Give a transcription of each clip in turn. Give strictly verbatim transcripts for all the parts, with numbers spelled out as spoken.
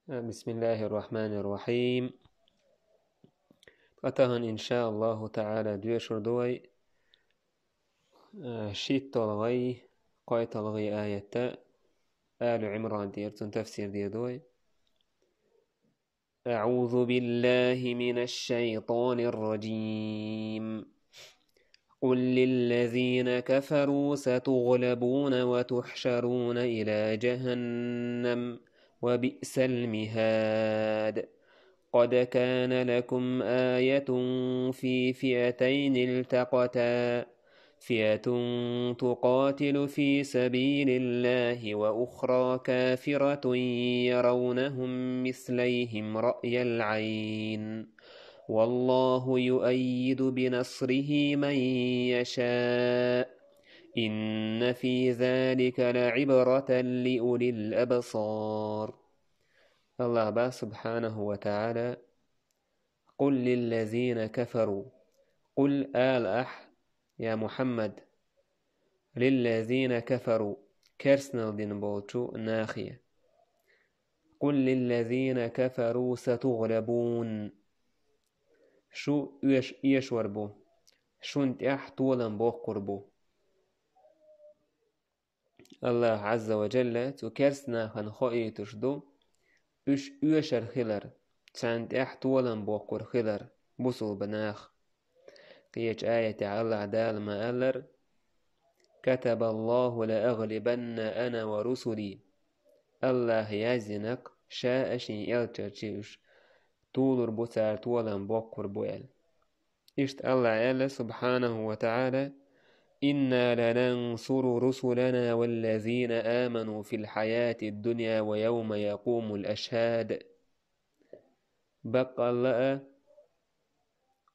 بسم الله الرحمن الرحيم. Ткъа тахана, إن شاء الله تعالى, доьшур ду вай, э, шийтталгӀай, кхойтталгӀай аят, Алу Ӏимран тӀера, цун тафсир дер ду вай. أعوذ بالله من الشيطان الرجيم. قل للذين كفروا ستغلبون وتحشرون إلى جهنم وبئس المهاد. قد كان لكم آية في فئتين التقتا، فئة تقاتل في سبيل الله وأخرى كافرة يرونهم مثليهم رأي العين، والله يؤيد بنصره من يشاء، إن في ذلك لعبرة لأولي الأبصار. АллахӀа боху, سبحانه وتعالى: قل للذين كفروا. Къул, ала ахь, я Мухьаммад, лиллазина кафару, керстанал дина болчу нахе. Къул лиллазина кафару сатугълабун. Шу оьш-, оьшур бу. Шун тӀехь толам боккхур бу. АллахӀа Ӏазза ва Джалла цу керста нахана хоуьйтуш ду, уьш оьшур хилар, царна тӀехь толам боккхур хилар бусулба нах. Кхечу аятехь АллахӀа Дала ма-аллара: «Катабаллаху лааглибанна ана ва русули». АллахӀа яздина-кх Ша а, Шен элчанаш а уьш толур бу, цара толам боккхур бу аьлла. Иштта АллахӀа аьлла, سبحانه وتعالى: «Инна ланансуру русулана валлазина аману фил хьаятид дунья ва явма якъумул ашхӀад». Баккъалла а,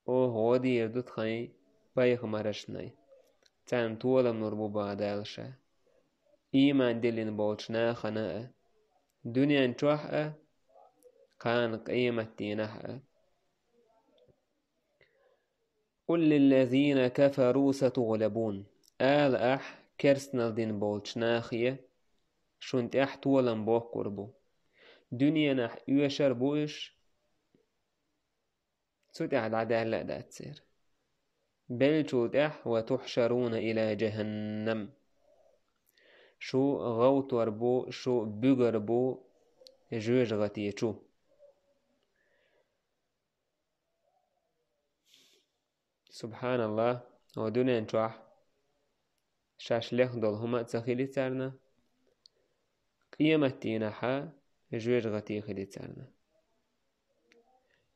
оха гӀо дийр ду тхайн пайхамаршна, царна толам лур бу боху Дала Ша, ийман диллина болчу нахана а, дуьнен чохь а, кхана къематдийнахь а. «Къул лиллазина кафару сатугълабун». Ала ахь керстанал дина болчу нахе: шун тӀехь толам боккхур бу. Дуьненахь оьшур бу уьш, цу тӀехь дӀадаьлла а дац церан. Беллачул тӀаьхьа: «Ва тухьшаруна ила джаханнам». Шу гӀовттор бу, шу буьгур бу жоьжахати чу. СубхьаналлахӀ, хӀокху дуьнен чохь шаьш лехдолу хӀума а ца хили царна, къематдийнахьа жоьжахати хили царна.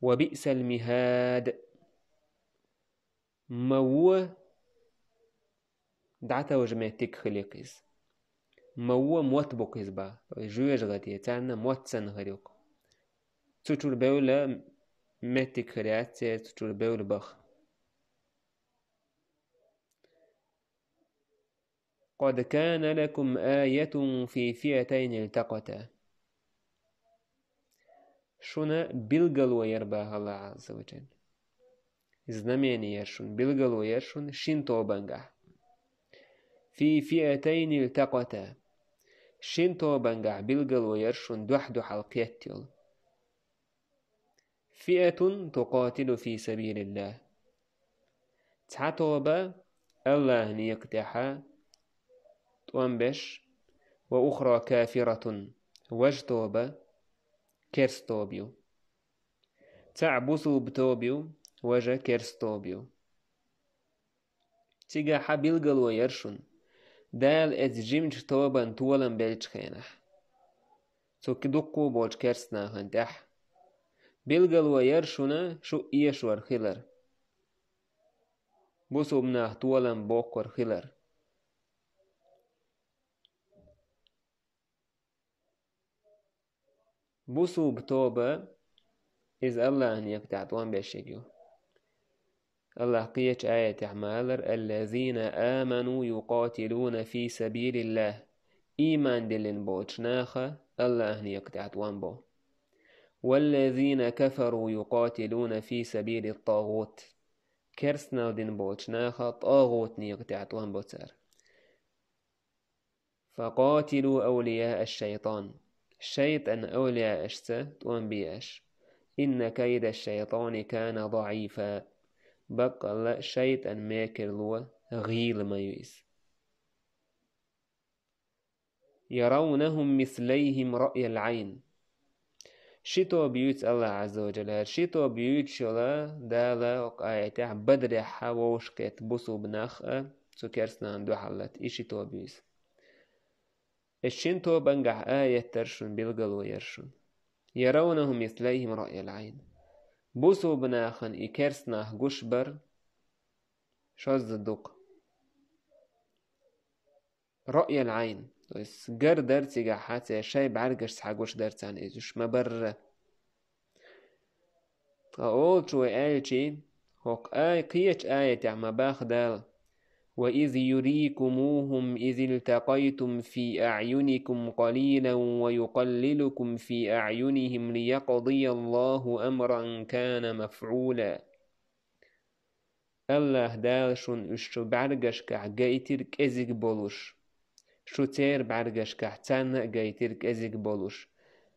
«Ва биъсал михӀад». Ма вон дӀатовжа меттиг хили-кх иза. Ма вон мотт бу-кх иза боху, то есть жоьжахати царна мотт санна хир ю-кх. Цу чуьра бевлла меттиг хир яц церан, цу чуьра бевлла баха. «Къад кана лакум аятун фи фиатайни илтакъата». Шуна билгало яра боху АллахӀа Ӏазза ва Джалла. Знамение яра шуна, билгало яра шуна шина тобангахь. «Фи фиатайни илтакъата». Шина тобангахь билгало яра шуна дуьхь-дуьхьал кхетта йолу. «Фиатун тукъатилу фи сабилиллахӀ». Цхьа тоба АллахӀан некъа тӀехьа тӀом беш, «ва ухра кафиратун», важа тоба керста тоба ю. Цхьаъ бусулба тоба ю, важа керста тоба ю. Цигахь билгало яра шуна, Дала эцу жимачу тобанна толам беллачу хенахь, цу дуккха а болчу керста нахана тӀехь. Билгало яра шуна шу эшор хилар, бусулба нах толам боккхур хилар. Бусулба тоба, иза АллахӀан некъа тӀехь тӀом беш ерг ю. АллахӀа кхечу аятехь ма-аллара: «Аллазина аману юкъатилуна фи сабилиллахӀ». Ийман диллина болчу наха АллахӀан некъа тӀехь тӀом бо. «Валлазина кафару юкъатилуна фи сабилит-тагӀут». Керстанал дина болчу наха тӀагӀут некъа тӀехь тӀом бо цара. «Факъатилу авлияа аш-шайтан». шайтӀан авлияашца тӀом беш. «Инна кайда шайтӀани кана даӀифа». Баккъалла шайтӀан мекарло гӀийла ма ю иза. «Яравнахум мислайхим раъял Ӏайн». Ши тоба юьйцу Аллах Ӏазза ва Джалла. Ши тоба юьйцуш йолу Дала хӀокху аятехь Бадрехь вовшахкхетта бусулба нах а, цу керстанан дуьхьал лата, и ши тоба ю иза. Эс шин тобангахь аят дара шуна, билгало яра шуна. «Яравнахум мислайхим раъял Ӏайн». Бусулба нахана и керстанах гуш бара шозза дукха. Раъял Ӏайн, то есть гар дара цигахь, церан шайн бӀаьргашца гуш дара царна иза, уьш ма-барра. Ткъа олучу вай аьлчи, хӀокху ай-, кхечу аятехь ма баха Дала: «Ва из юрикумухум из илтакъайтум фи аъюникум къалилан ва юкъаллилукум фи аъюнихим лиякъдияллаху амран кана мафӀула». Аллаха Дала шуна уьш шу бӀаьргашкахь гайтира кӀезиг болуш, шу церан бӀаьргашкахь царна а гайтира кӀезиг болуш,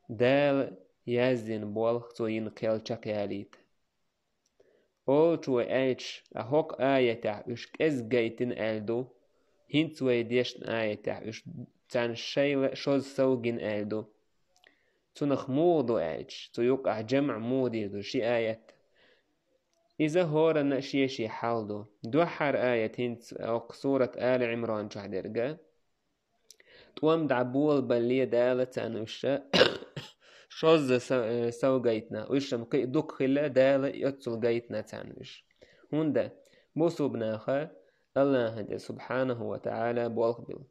Дала яздина болх цо йина кхел чекхъялийта. Олучу вай аьлча, ткъа хӀокху аятехь уьш кӀезиг гайтина аьлла ду, хӀинца вай дешна аятехь уьш царна шайла шозза сов гина аьлла ду. Цунах муха ду аьлча, цу юкъахь жамӀ муха дийр ду, ши аят? Иза хӀоранна а шен-шен хьал ду. Дуьххьара аят хӀинца оцу сурат Али Ӏимран чохь дерг а. ТӀом дӀаболабале Дала царна уьш шозза са-, э, сов гайтина. Уьш-м кхин а дукха хилла, Дала оццул гайтина царна уьш. ХӀунда бусулба наха Аллахьан тӀе, субхьанаху ва таӀала, болх билла.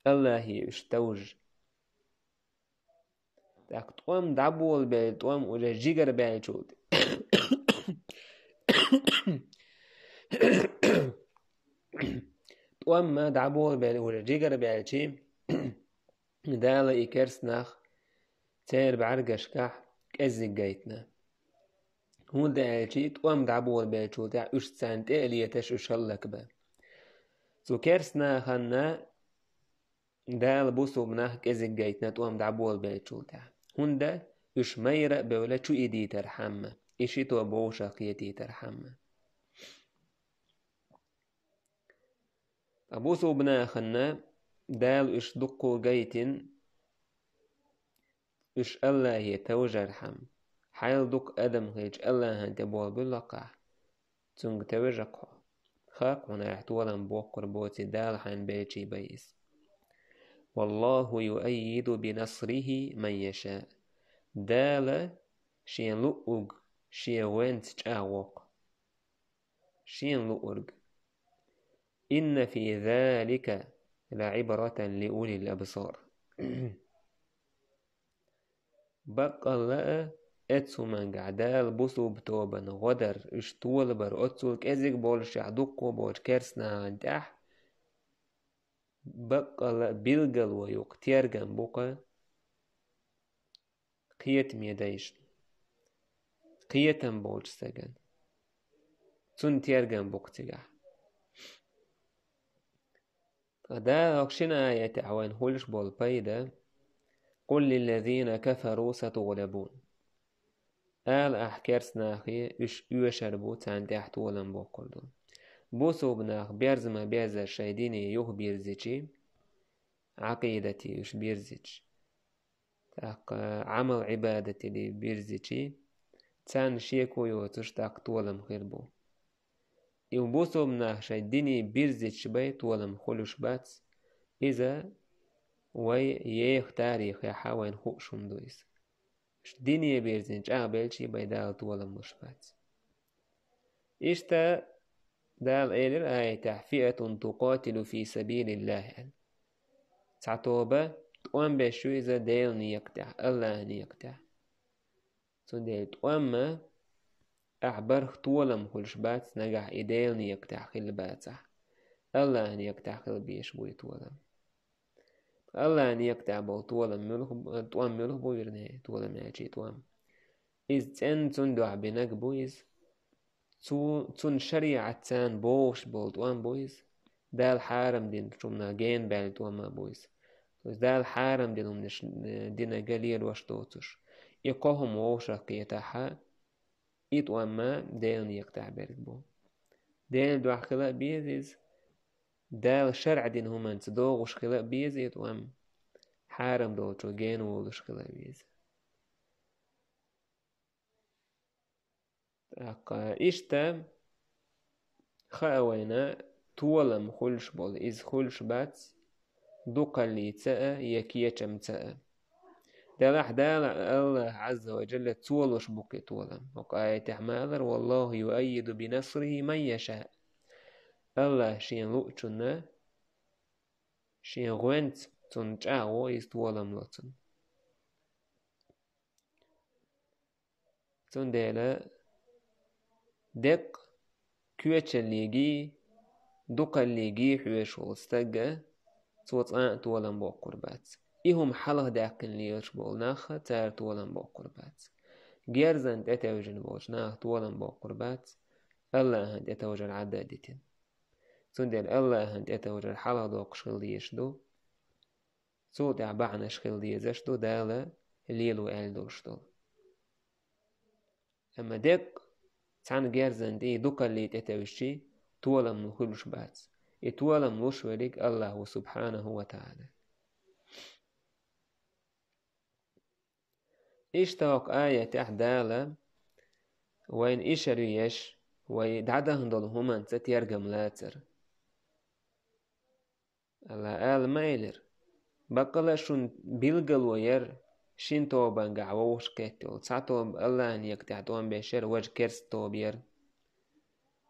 Аллахье уьш товжа. ТӀаккха тӀом дӀаболабелла, тӀом уже жигара баьллачул тӀе. ТӀом ма дӀаболабелла уже жигара баьлчи, Дала и керстанах церан бӀаьргашкахь кӀеззиг гайтина. ХӀунда аьлчи тӀом дӀаболабеллачул тӀаьхьа уьш царна тӀе а леташ уьш хӀаллакбан. Цу керстанаханна Дала бусулба нах кӀезиг гайтина тӀом дӀаболабеллачул тӀаьхьа. ХӀунда уьш майра а бевлла чу идийтархьама, и ши тоба вовшах кхетийтархьама. Ткъа бусулба наханна Дала уьш дуккха гайтина, уьш Аллахье товжархьама, хьайла дукха адам хилча Аллахьан тӀе болабуьллакхахь, цуьнга тевжа-кх хьо. Ха-кх хьуна, ахь толам боккхур боций, Дала хьайна белчий бай иза. «Валлаху юаййиду бинасрихи ман яша». Дала шен луъург шен гӀоьнца чӀагӀо-кх. Шен луъург. «Инна фи залика лаибратан лиулил абсар». Баккъалла а, эцу хӀумангахь Дала бусулба тобанна гӀо дар, уьш толабар, оццул кӀезиг болушехь дуккха боцу керстанахана тӀехь, баккъалла а билгало ю-кх, тергам бу-кх, кхетаме дайшна, кхетам болчу стагана. Цунна тергам бу-кх цигахь. Ткъа Дала хӀокху шина аятехь вайна хуьлуш болу пайда: «Къул лиллазина кафару сатугълабун». Ала ахь керстанахе, уьш оьшур бу, царна тӀехь толам боккхур ду. Бусулба нах берза ма-беззара шайн дине юхабирзичи, Ӏакъидате уьш бирзичи, тӀаккха Ӏамал-Ӏибадате бирзичи, царна шеко йоцуш тӀаккха толам хир бу. И бусулба нах шайн дине бирзичи бен толам хуьлуш бац, иза вай еха тарихехь вайна хууш хӀума ду иза. Уьш дине бирзина чӀагӀбелчи бен Дала толам луш бац. Иштта Дала элира аятехь: «Фиатун тукъатилу фи сабилиллахи», – аьлла. Цхьа тоба тӀом беш ю иза Делан некъа тӀехь, Аллахьан некъа тӀехь. Цундела тӀом ма, ахь барх толам хуьлуш бац, нагахь и Делан некъа тӀехь хилла бацахь, Аллахьан некъа тӀехь хила безаш бу и толам. Аллахьан некъа тӀехь болу толам муьлха бу, тӀом муьлха бу, вернее, толам аьлчи тӀом. Иза цӀена цунна дуьхьа бинарг бу иза. Цу-, цунна шариӀат царна бохуш болу тӀом бу иза. Дала хьарам динчу хӀуманах гена баьлла тӀом а бу иза. Дала хьарам дина хӀуманаш, э, динарг лелош доцуш. И кхо хӀума вовшах кхетахь, и тӀом а Делан некъа тӀехь берг бу. Делан дуьхьа хила а беза иза, Дала шарӀ дина хӀуманца догӀуш хила а беза и тӀом, хьарам долчо гена волуш хила а веза. ТӀаккха иштта хаа вайна толам хуьлуш болу, иза хуьлуш бац дукхаллица а, я кечамца а. Делахь Дала, АллахӀ Ӏазза ва Джалла, цо луш бу кхин толам. ХӀокху аятехь ма аллара: «Валлаху юаййиду бинасрихи ман яша». АллахӀ Шен луучунна, Шен гӀоьнца цунна чӀагӀо иза толам ло цунна. Цундела деккъа коьчаллигий, дукхаллигий хьоьжуш волу стаг а, цо цкъа а толам боккхур бац. И хӀума хьалха даьккхина лелаш болу нах а, цара толам боккхур бац. Герзан тӀетевжина болчу наха толам боккхур бац, АллахӀан тӀетовжар Ӏадда а дитина. Цундела АллахӀан тӀетовжар хьалха доккхуш хила дезаш ду. Цул тӀаьхьа бахьанаш хила дезаш ду Дала лело аьлла долуш долу. Амма деккъа цхьана герзан тӀе дукхаллий тӀетевжичи, толам хуьлуш бац. И толам луш верг АллахӀ ву, субхьанаху ва таӀала. Иштта хӀокху аятехь Дала вайна ишар ю еш, вай дӀадахана долу хӀуманца тергам лацар. АллахӀа ала ма элира: «Баккъала шуна билгало яра шина тобангахь вовшах кхетта йолу. Цхьа тоба АллахӀан некъа тӀехь тӀом беш яра, важа керста тоба яра.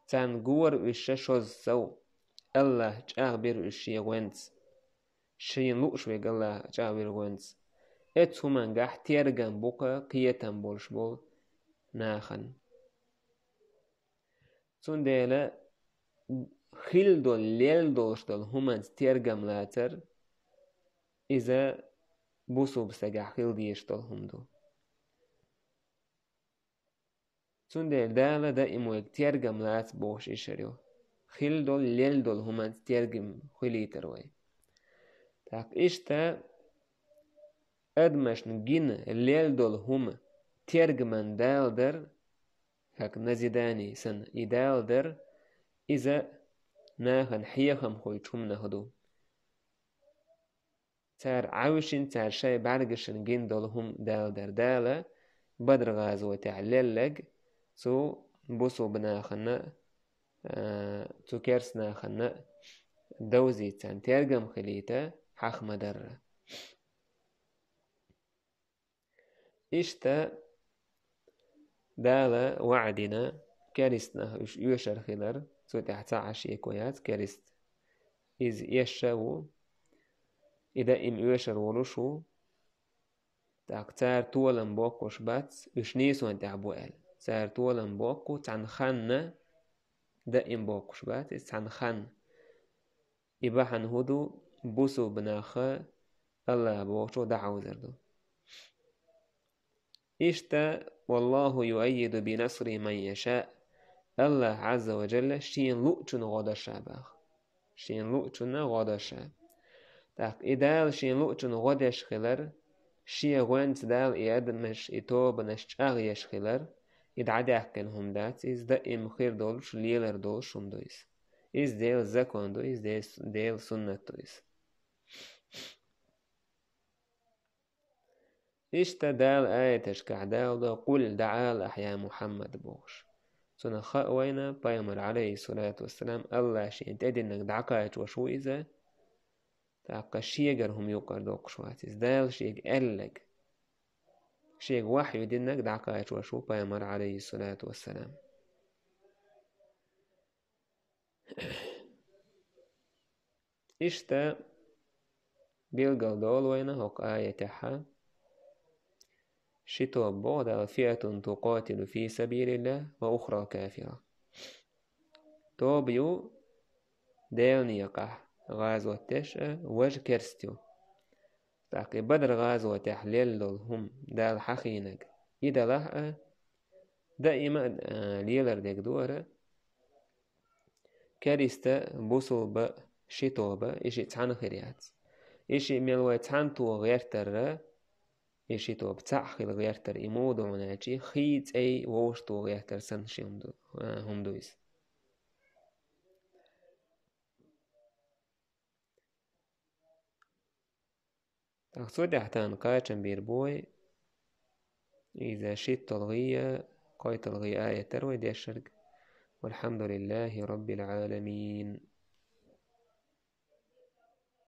Царна гора уьш ша шозза сов, АллахӀа чӀагӀбира уьш Шен гӀоьнца. Шена лууш верг АллахӀа чӀагӀвира гӀоьнца». Эцу хӀумангахь тергам бу-кха кхетам болуш болу нахана. Цундела хилла долу, лелла долуш долу хӀуманца тергам лацар, иза бусулба стагехь хила дезаш долу хӀума ду. Цундела Дала даим вайга тергам лаца бохуш ишар ю. Хилла долу, лелла долу хӀуманца тергам хуьлийтар вай. ТӀаккха иштта адамашна гина лелла долу хӀума тергаман даладар, как назидание санна, и даладар, иза нахана хьехам хуьлучу хӀуманах ду. Цара Ӏаьвшина, цара шайн бӀаьргашна гина долу хӀума даладар. Дала Бадр гӀазотехь лелларг цу бусулба нахана, а, цу керста нахана довзийта, царна тергам хилийта хьахма дарра. Иштта Дала ваӀда дина керста нах уьш оьшур хилар, цу тӀехь ца Ӏаш еко яц керста. Иза эшша а ву, и даим оьшур волуш ву, тӀаккха цара толам боккхуш бац, уьш нийсонан тӀехь бу аьлла. Цара толам боккху цхьана ханна, даим боккхуш бац, иза цхьана ханна. И бахьана хӀун ду, бусулба нах АллахӀ бохучо дӀахьовзар ду. Иштта, «Валлаху юаййиду бинасрихи ман яша», АллахӀ Ӏазза ва Джалла Шен луучунна гӀо до ша боху. Шен луучунна гӀо до ша. ТӀаккха и Дала Шен луучунна гӀо деш хилар, Шен гӀоьнца Дала и адамаш, и тобанаш чӀагӀъеш хилар, и дӀадаьккхина хӀума дац, иза даим хир долуш, лелар долуш хӀума ду иза. Иза Делан закон ду, иза Дес-, Делан суннат ду иза. Иштта Дала аяташкахь даладо: «Къул», дӀаала ахь, я Мухьаммад, бохуш. Цунах хаа вайна, пайхамар, Ӏалайхиссалату вассалам, АллахӀа шена тӀединарг дӀакхачош ву иза, тӀаккха шегара хӀума юкъара доккхуш вац иза. Дала шега аьлларг, шега вахью динарг дӀакхачош ву пайхамар, Ӏалайхиссалату вассалам. Иштта билгалдолу вайна хӀокху аятехьа: ши тоба боху Дала: «Фиатун тукъатилу фи сабилиллахӀ ва ухра кафира». Тоба ю Делан некъахь гӀазот деш а, важа керста ю. ТӀаккха и Бадр гӀазотехь лелла долу хӀума Дала хьахийнарг и далахь а, даима а, а, лелар дерг ду хӀара, керста а, бусулба а ши тоба, и шиъ цхьаьна хир яц. И шиъ мел вай цхьана тоха гӀертар, и ши тоба цхьаъ хила гӀертар, и муха ду хьуна аьлча, хий цӀей вовшах тоха гӀертар санна ши хӀума ду, а, хӀума ду иза. ТӀаккха цу тӀехь тахана кхачам бийр бу вай, иза шийтталгӀа а, кхойтталгӀа а аят дар вай дешарг. والحمد لله رب العالمين.